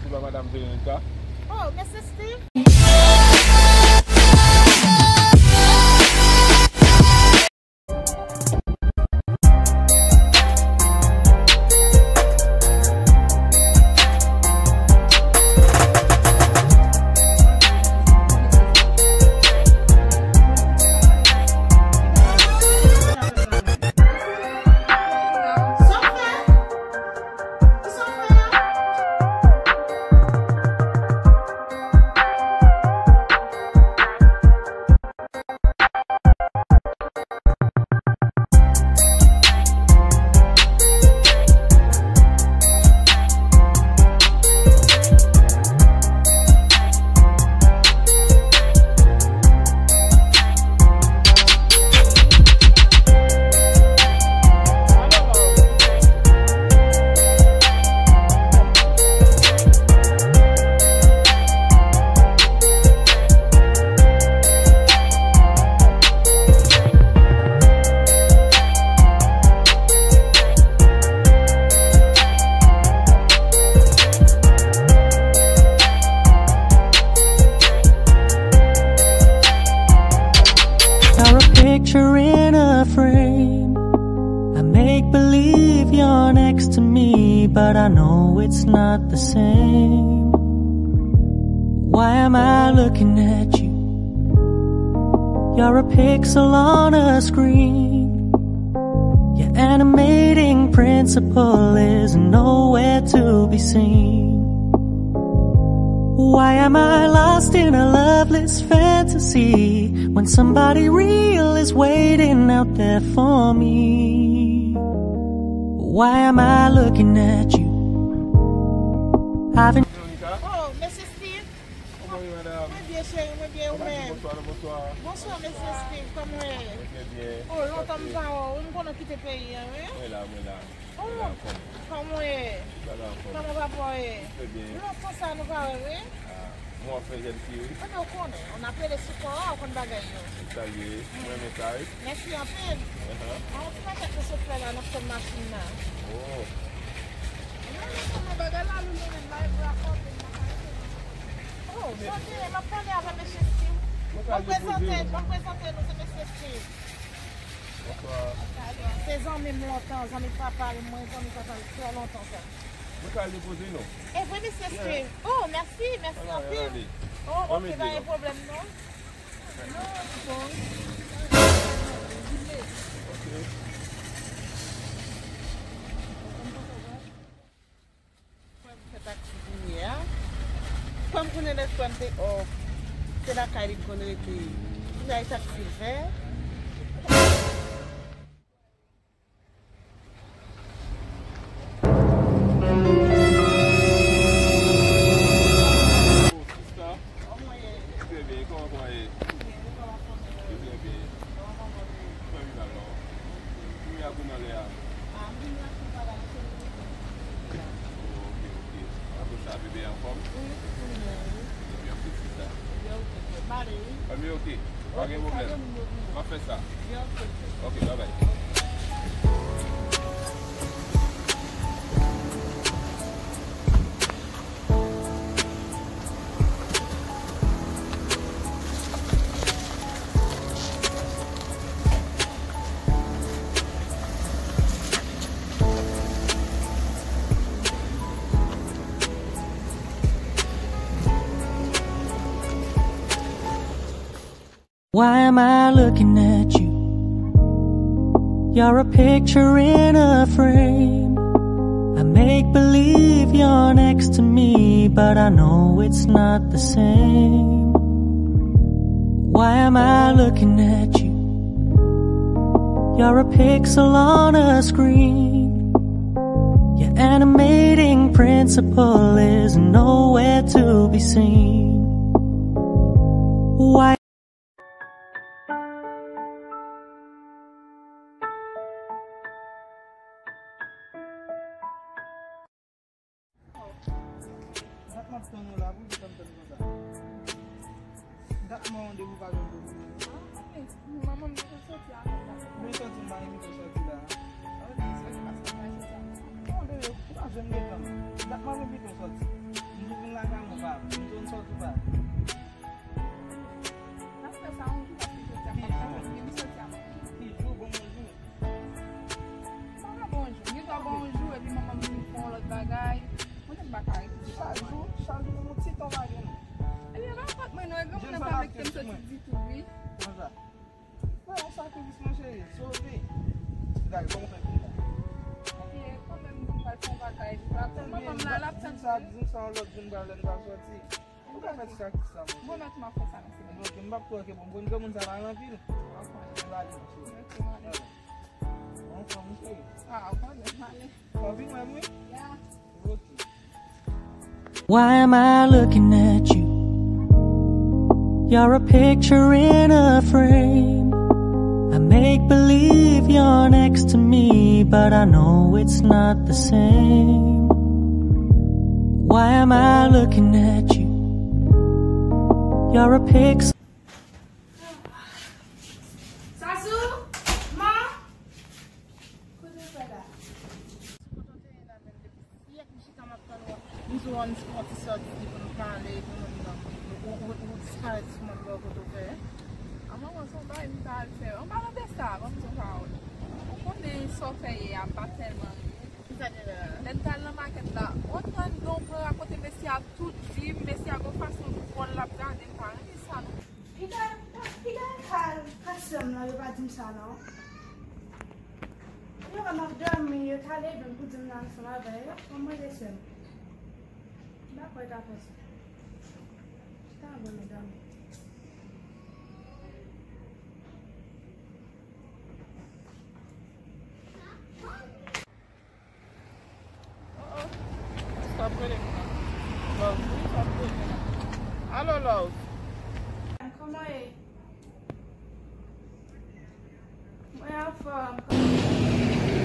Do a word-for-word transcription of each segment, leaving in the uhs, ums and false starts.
Ba Madam Veronica. Oh, Mesye Steve. You're a picture in a frame. I make believe you're next to me, but I know it's not the same. Why am I looking at you? You're a pixel on a screen. Your animating principle is nowhere to be seen. Why am I lost in a loveless fantasy when somebody real is waiting out there for me? Why am I looking at you? I've been Veronica. Oh, Mesye Steve. Kòman w ye, madam? Mwen byen, cheri, mwen byen, ou menm? Bonswa, bonswa. Bonswa, Mesye Steve, kòman w ye? Mwen byen, byen. Oh, lontan m pa wè w, m konnen w kite peyi a, wi? Mwen la, mwen la. Oh, kòman w ye? Kòman papa w ye? Trè byen. Lontan sa nou pa wè, wi. Ah, mwen ap fè jèn fi, wi. Ebyen, ou konnen, on appelle sou kò a, ou konn bagay yo. Se sa l ye, mwen renmen sa, wi. Mèsi anpil. Aha. An, ti pakèt nou sot fè la, n ap tann machin nan. Oh. Mwen renmen kòman bagay la, loulou, men bay bra fò, men nan kay. Oh, sote, m ap pale avè mesye Steve. Mwen ka depoze w. Ban m prezante, ban m prezante nou, se mesye Steve. Bonswa. Se zanmi m lontan, zanmi papa l, mwen, zanmi papa l trè lontan sa. Mwen ka depoze nou. E vre, mesye Steve. Oh, mèsi, mèsi anpil. Oh, ok, pa gen pwoblèm non. Non, li bon. Ok. Frè m fè taksi kounye a. Frè m konnen lè frè m te off, se lakay li t konn rete. Kounye a e taksi vè. Sista. Trè byen, kòman kòman ye? Trè byen. Fanmi la non. Kounye a pou nan lè a. Oh, ok, ok. Apre sa, bebe anfòm? Wi, wi. Ebyen, anpil sista. Ebyen, ok, ok. Fanmi, ok. Pa gen pwoblèm. M ap fè sa. Ebyen, ok, ok. Ok, babay. Why am I looking at you? You're a picture in a frame. I make believe you're next to me, but I know it's not the same. Why am I looking at you? You're a pixel on a screen. Your animating principle is nowhere to be seen. Why Dat m ap tann ou la, pou ki tan m tann konsa? Dat mwen randevo pa jwenn pou mwen. Ah, ok. Manman m te soti a. Mwen soti, m pa envite w soti la. Ah, ok, se pa sa, m pa soti a. Non, bebe, ou pa janm gen tan. Dat mwen envite w soti. M Ou vin lakay mwen, pa vle. M toujou sòti ou pa vle. N ap fè sa yon jou paske jodi a pa t ka fèt, men m sòti a mwen. Ki jou, bon, bon jou. Sa pa bon jou. Gen dwa bon jou, epi manman m vin fè yon lòt bagay. Mwen menm m pa ka rete. Chak jou, chak jou, yon ti tan pa gen. Ebyen, pa fòt mwen, non, e granmoun nan pa vle kite m sòti ditou, wi. Konsa. Fè yon sakrifis, mon cheri. Sove. Gade, kòman fè kounye a? Ebyen, kanmenm, nou pral fè yon bagay. Manman m la, l ap tann. Di m sa, di m sa yon lòt jou, m pral, lè m pral sòti. Ou ka fè ti sakrifis la, mon cheri. Bon, mèt m ap fè sa, mèsi. Ok, m p ap twò ke bon. Bon, granmoun sa pa anpil. Ok. Anfòm, mon cheri. Ah, ou konnen, m ale. Ou vin wè m, wi? Ya. Ok. Why am I looking at you? You're a picture in a frame. I make believe you're next to me, but I know it's not the same. Why am I looking at you? You're a picture. Sasou, man. Kote w fè la? Sou kote w te ye la menm depi yè m chita m ap tann ou. M di w ann fè yon ti sòti pou nou pale, pou nou, nou, ou, ou, ou disparèt sou mwen bò kote w fè. A manman, se yon bagay m ta al fè. Anba nan de sa, ban m di w pawòl. Ou konnen sa w fè yè a pa tèlman rele. Ki sa te fè la? Lè n t al nan makèt la, ou konprann gen yon pran rakonte mesye a tout vi m, mesye a gon fason dwòl l ap gade m, pa renmen sa non. Piga, piga kal ka sè m nan, yo pa di m sa non. Yo wè m ap dòmi, yo ta leve m pou di m nan ansanm avè yo, kòman ye sè m? M pa kwè ta fè sa. Chita bò nan dòmi. Oh, oh. Sa ap rele m nan. Love, wi, sa ap rele m nan. Alo, love. Kòman ye? Mwen anfòm.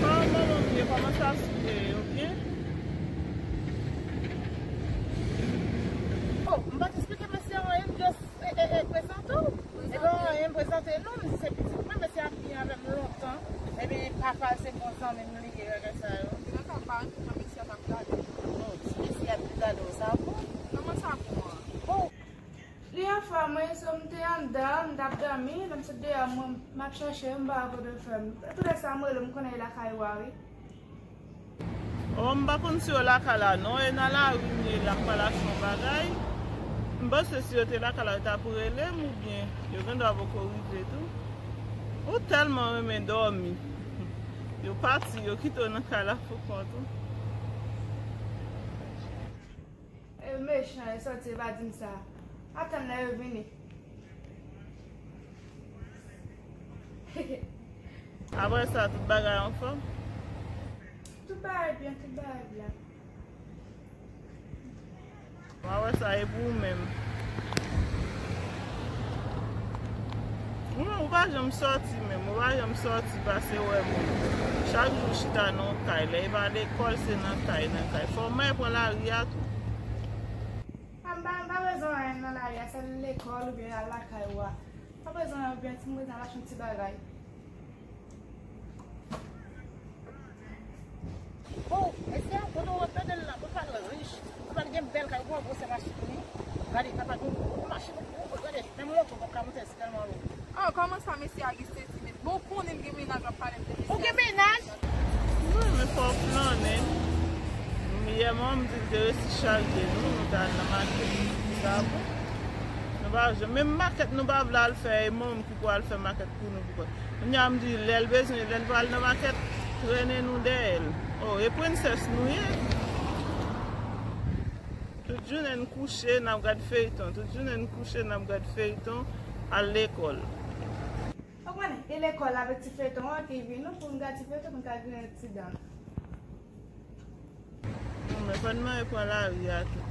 Kòman manman m ye? Kòman sa sou ye? Yo byen? Oh, m pa t eksplike mesye an anyen, m just E, e, e, prezante w. E pa anyen, prezante nou, m di se pitit mwen, mesye ap byen avè m lontan. Ebyen, papa l se bon zanmi m li ye, bagay sa yo. Genlè sa pa anyen, mesye a t ap gade. Oh, si mesye a t gade w, sa bon. Kòman sa bon an? Oh. Li anfòm, wi, so m te anndan, m t ap dòmi, lè m sot deyò, mwen, m ap chèche w, m pa wè kote w fè m. Tout lè sa m rele w, m konnen e lakay ou a, wi. Oh, m pa konn si yo lakay la non, e nan lari m ye la, m pral achte yon bagay. M panse si yo te lakay la, yo t ap rele m oubyen yo gendwa poko rive tou. Ou tèlman renmen dòmi. Yo pati, yo kite w nan kay la pou kont ou. E mechan, e sòti, e pa di m sa. Atann lè yo vini. Apre sa, tout bagay anfòm? Tout bagay byen, tout bagay byen. Apre sa, e pou ou menm? Ou menm, ou pa janm sòti menm, ou pa janm sòti pase wè moun. Chak jou chita nan yon kay, lè e pa lekòl, se nan kay, nan kay. Fò w mèt pran lari a tou. A, m pa, m pa bezwen anyen nan lari a, sèl lekòl oubyen al lakay ou a. M pa bezwen anyen oubyen si m bezwen al achte yon ti bagay. Oh, mesye, kote w ap tande l la? Ou pral rich, ou pral gen bèl kay, ou pran gwosè machin, wi. Gade, papa, gen yon gwo machin, ou, ou, gade, menm moto w p ap ka monte, se tèlman lou. Oh, kòman sa, mesye a gen santiman? Bon, ou konnen m gen mennaj, w ap pale m de mesye a. Ou gen mennaj? Wi, men fò w flannen. Yè manman m di l te resi chaje nou, nou t al nan makèt. Sa bon. Nou pa janm, menm makèt nou pa vle al fè, e manman m ki pou al fè makèt pou nou pou kont. Kounye a m di, lè l bezwen, lè l pral nan makèt, trennen nou dèyè l. Oh, e prensès nou ye? Tout jounen n kouche, n ap gad feyton. Tout jounen n kouche, n ap gad feyton, al lekòl. Ou konnen, e lekòl avèk ti feyton an ki vin nou pou n gad ti feyton pou n ka griyen ti dan. Non, men fò n mare pran lari a tou.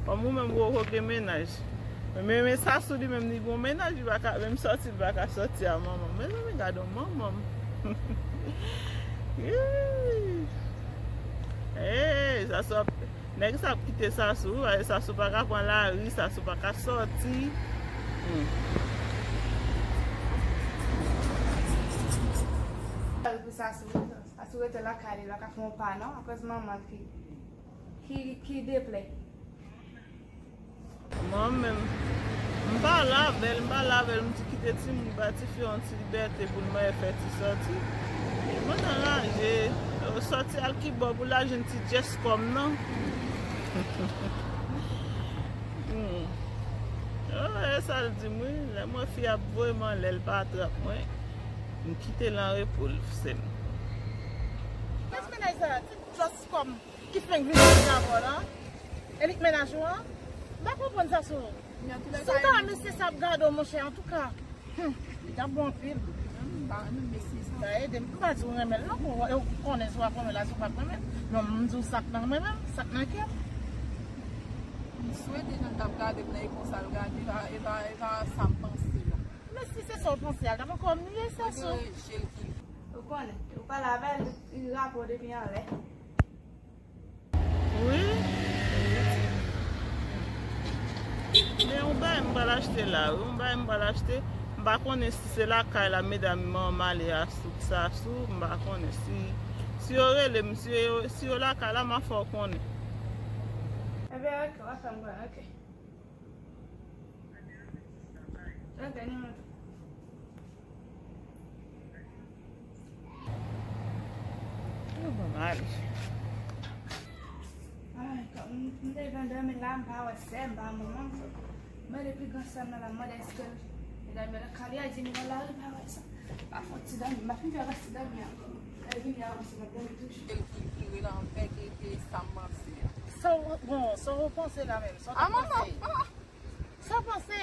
Kòm ou menm ou poko gen mennaj. Men, men, men Sasou li menm li gon mennaj, li pa ka menm sòti, li pa ka sòti a manman m. Mezanmi, gade yon manman m. Hey, Sasou ap, nèg sa ap kite Sasou, wi, Sasou pa ka pran lari, Sasou pa ka sòti. Hmm. Pou Sasou. Sasou rete lakay li, l pa ka fè yon pa non, akoz manman l ki, ki, ki deplè. Mwen menm, m pale avè l, m pale avè l, m di kite timoun ba tifi yon ti libète pou l mwen fè ti sòti. Mwen anraje, sòti al kibò pou l al jwenn ti djès kòm nan. Hmm. Oh, e sa l di m wi, lè mwen fi ap voye m anlè l pa trap mwen, m kite l an repo l sèm. Kès mennaj sa, ti djès kòm ki fenk vin nan kavo la? E li k mennaj ou an? M pa konprann sa sou ou. Si w ta wè mesye sa ap gade w, monchè, antouka. Hmm, li t ap bon anpil. M pa renmen mesye sa. Sa ede m. M pa di w renmen l non, pou ou konnen si w ap renmen l a, si w p ap renmen l. Non, m di w sa k nan mwen menm, sa k nan kè m. M swete jan l t ap gade m nan, e konsa l gade, e pa, e pa, e pa sa m panse la. Men si se sa w panse a, l t ap ankò miye sa sou. Ou konnen, ou pale avè l, li rapo depi anlè. Wi. Men yon bagay m pral achte la, wi, yon bagay m pral achte. M pa konnen si se lakay la, medam, manman ale a sou sa sou, m pa konnen si, si yo rele m, si yo, si yo lakay la, m a fè w konnen. Ebyen, ok, w a fè m konnen, ok. Ok, nou menm tou. Yo ban m ale. Ay, kòm m te gen dòmi la, m pa wè sè m, m pa wè manman m. Mwen depi gran sè m nan la, m mande èske l, medam yo nan kalye a, di m nan lari, m pa wè sa. M pa fè ti dòmi, m pa fin fè rès ti dòmi ankò. Lè vini a, m se m ap dòmi toujou. Èl ki, ki rele anpè, ki, ki sa m panse a. Sa w, bon, sa w panse la menm, sa w te panse? Sa w panse?